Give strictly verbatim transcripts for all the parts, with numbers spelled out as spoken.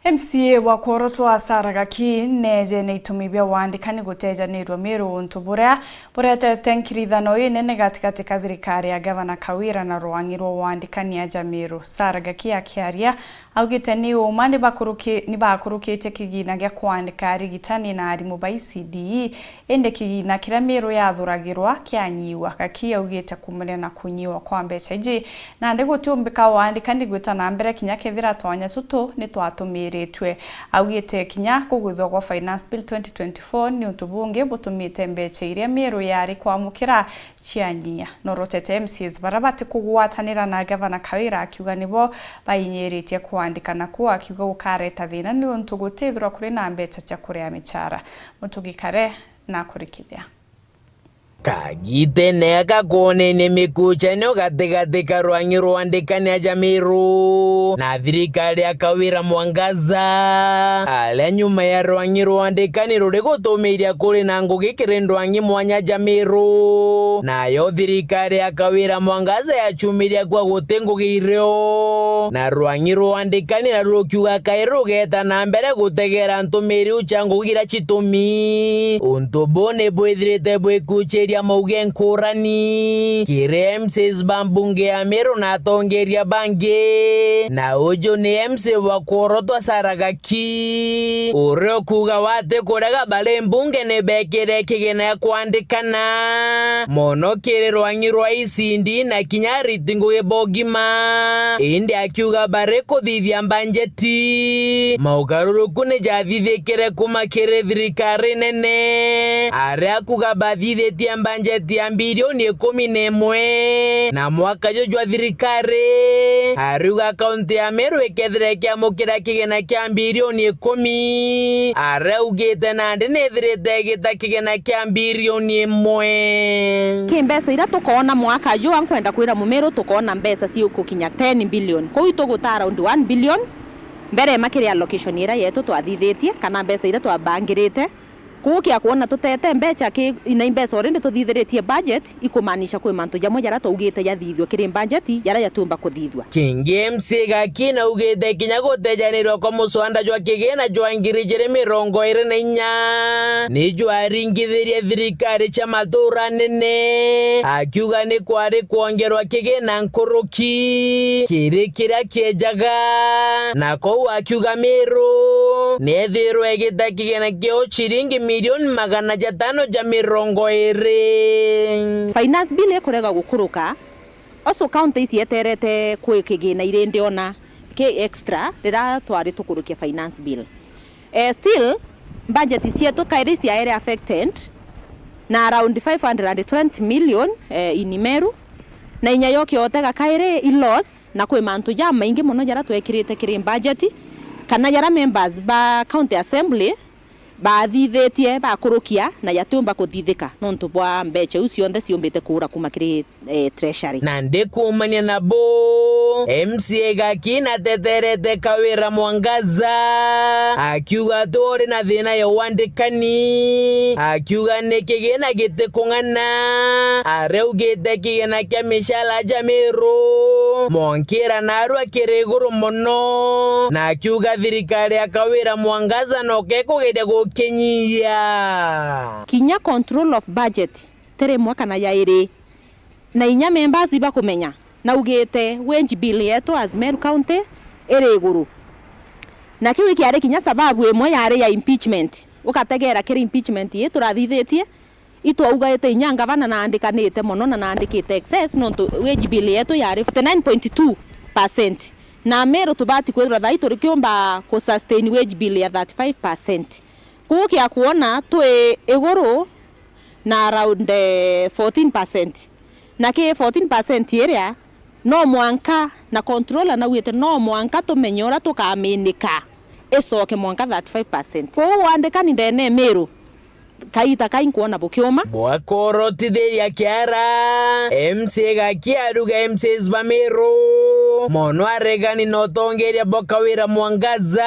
M C A wa kworotwa Sarah Gaki neeje na itumi bia waandikani gutejanirua Miru, untu buria buretete nkirithano inene gatigati ka thirikari ya Gavana Kawira na rwang'i rwa waandikani aja Miru. Sarah Gaki akiaria augite ni uma ni bakuruki-, ni bakurukitie kigina gia kwandika arigitani na arimu ba E C D E, indi kigina kiria Miru yathuragirwa kianyiwa. Gaki augite kuumania na kunyiwa kwa mbeca iji, nandi gutiumbika waandikani gwita na mbere kinya kethira twanya tutu ni twatumiritue. Augite kinya kugwithwa gwa Finance Bill twenty twenty-four ni untu bungi butumite mbeca iria Miru yari kwamukira cianyia. Norotete M C As baria batikugwatanira na Gavana Kawira akiuga nibo bainyiritie kwandika, naku akiuga gukareta thina ni untu gutithirwa kuri na mbeca cia kuria michara. Mutugi Kare nakurikithia. Kagitene aka kwonenie mikuchanio gatigati ka rwang'i rwa andikani aja Miru na thirikari ya Kawira Mwangaza, aria nyuma ya rwang'i rwa andikani ruri gutumiria kuri na ngugi kiri ndwang'i mwanya ja Miru, nayo thirikari ya Kawira Mwangaza yachumiria kwa guti ngugi irio, na rwang'i rwa andikani na rukiuga kairi rugeta na mbere gutegera ntumiri ucha ngugi iria citumi. Untu buu ni bwithirite bwikuchiria mauge nkurani kiri M Cs ba mbunge ya Miru na atongeria bangi, na uju ni M C wa kworotwa Sarah Gaki, uria ukuuga wati kurega bari mbunge ni bekire kigina kwandikana mono kiri rwang'i rwa E C D na kinya ariti ngugi bogima, indi akiuga bari kuthithia mbanjeti, maugaruruku ni jathithikire kuma kiri thirikari nene, aria akuuga bathithitie mbanjeti ya mbirioni ikumi na imwe na mwaka juju jwa thirikari, ariuga kaunti ya Meru ikethira ikiamukira kigina kia mbirioni ikumi, aria augite nandi ni ithirite igita kigina kia mbirioni imwe. Ki mbeca iria tukoona mwaka juu, nkwenda kwira Mumiru tukoona mbeca ciukukinya ten billion. Kwou ituguta around one billion mbere ma kiri allocation iria yetu twathithitie, kana mbeca iria twabangirite. Kuukia kwona tutete mbeca ki, na imbeca already tuthithiritie budget, ikumaanisha kwi mantu jamwe jaria twaugite jathithua kiri budget, jaria jatiumba kuthithua. Kingi M C A Gaki naugite kinya gutejanirwa kwa muswanda jwa kigina jwa ngiri ijiri mirongo iri na inya ni jwaringithirie thirikari cia matura nene, akiuga ni kwari kwongerwa kigina nkuruki kiri kiria kiejaga, na kou akiuga Miru ni ethirwe igita kigina kio ciringi milioni magana jatano ja mirongo iri. Finance bill ikurega gukuruka, also county ici eterete kwi kigina iri ndiona ki extra riria twari tukurukia finance bill. Eh, still, budget cietu kairi ciaere affected na around five hundred and twenty million, eh, in Meru, na inya yo kiotega kairi i loss, na kwi mantu jamaingi mono jaria twekirite kiri budget, kana jaria members ba county assembly bathithitie bakurukia na jatiumba kuthithika nontu bwa mbeca iu cionthe ciumbite kuura kuma kiri, eh, treasury. Nandi kuumania nabo, M C A Gaki nateterete Kawira Mwangaza, akiuga ati uri na thina ya wandikani, akiuga ni kigina gitikung'ana, aria augite kigina kia micara ja Miru, monkira narua kiri iguru mono, na akiuga thirikari ya Kawira Mwangaza noke kugeria gukinyia. Kinya control of budget ti rimwe kana jairi, na inya members ibakumenya, naugite wage bill yetu as Meru County iri iguru, na kiu ikiari kinya sababu imwe yari ya impeachment. Ukategera kiri impeachment ii turathithitie, itwaugaite inya ngavana naandikanite mono na naandikite excess, nontu wage bill yetu yari forty nine point two percent, na Meru tubati kwithirwa thai turikiumba ku sustain wage bill ya thirty five percent. Kuukia kwona twi iguru na around, eh, fourteen percent. Na ki fourteen percent iria, no mwanka, na controller naugite no mwanka tumenye uria tukaminika icoke mwanka thirty five percent. Kwou wandikani ndene Miru, kaita kai nkwona bukiuma. Bwakorotithiria kiara, M C A Gaki aruga M Cs ba Miru Mono aregani na utongeria bwa Kawira Mwangaza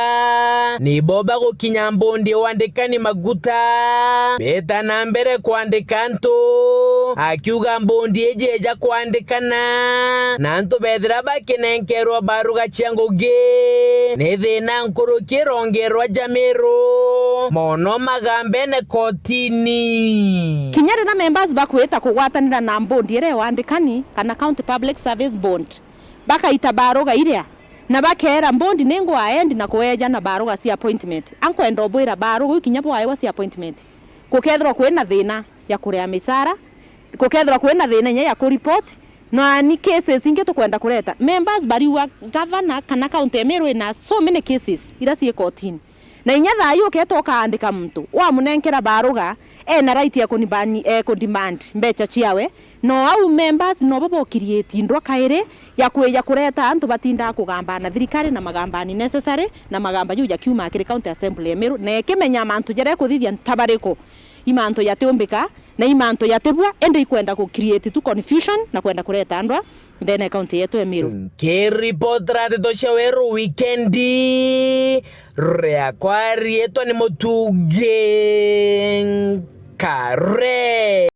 nibo bagukinya mbondi ya wandikani maguta, beta na mbere kwandika antu, akiuga mbondi iji ija kwandikana na antu bethira bakinenkerwa baruga cia ngugi, ni thina nkuruki irongerwa ja Miru, mono magambene kotini. Kinya riria members bakwita kugwatanira na mbondi iria ya wandikani kana County Public Service Board, bakaita baruga iria, na bakeera mbondi, "Ni ngwaendi na kueja na baruga cia appointment." Ankwenda ubwira baruga iu kinya bwaewa cia appointment, gukethirwa kwina thina ya kuria micara, gukethirwa kwina thina inya ya kuripoti, na ni cases ingi tukwenda kureta. Members bariuga governor kana county ya Meru ina so many cases ira cii kotini. Na inya thaa ii uketa ukaandika muntu, wamunenkera baruga, ena right ya kunibani-, eh, kudemand mbecha ciawe, no au members nobo bokirieti ndwa kairi ya kwija kureta antu batindaa kugambana na thirikari na magambani necessary, na magamba jau jakiumaa kiri County Assembly ya Meru, na ikimenya mantu jaria ikuthithia nta bariku, i mantu jatiumbika, na i mantu jatibua, indi ikwenda ku create tu confusion na kwenda kureta ndwa ndene ya county yetu ya Meru. Nkiripotera ndeto cia Weru Wikendi, riakwa riitwa ni Mutugi Nkare.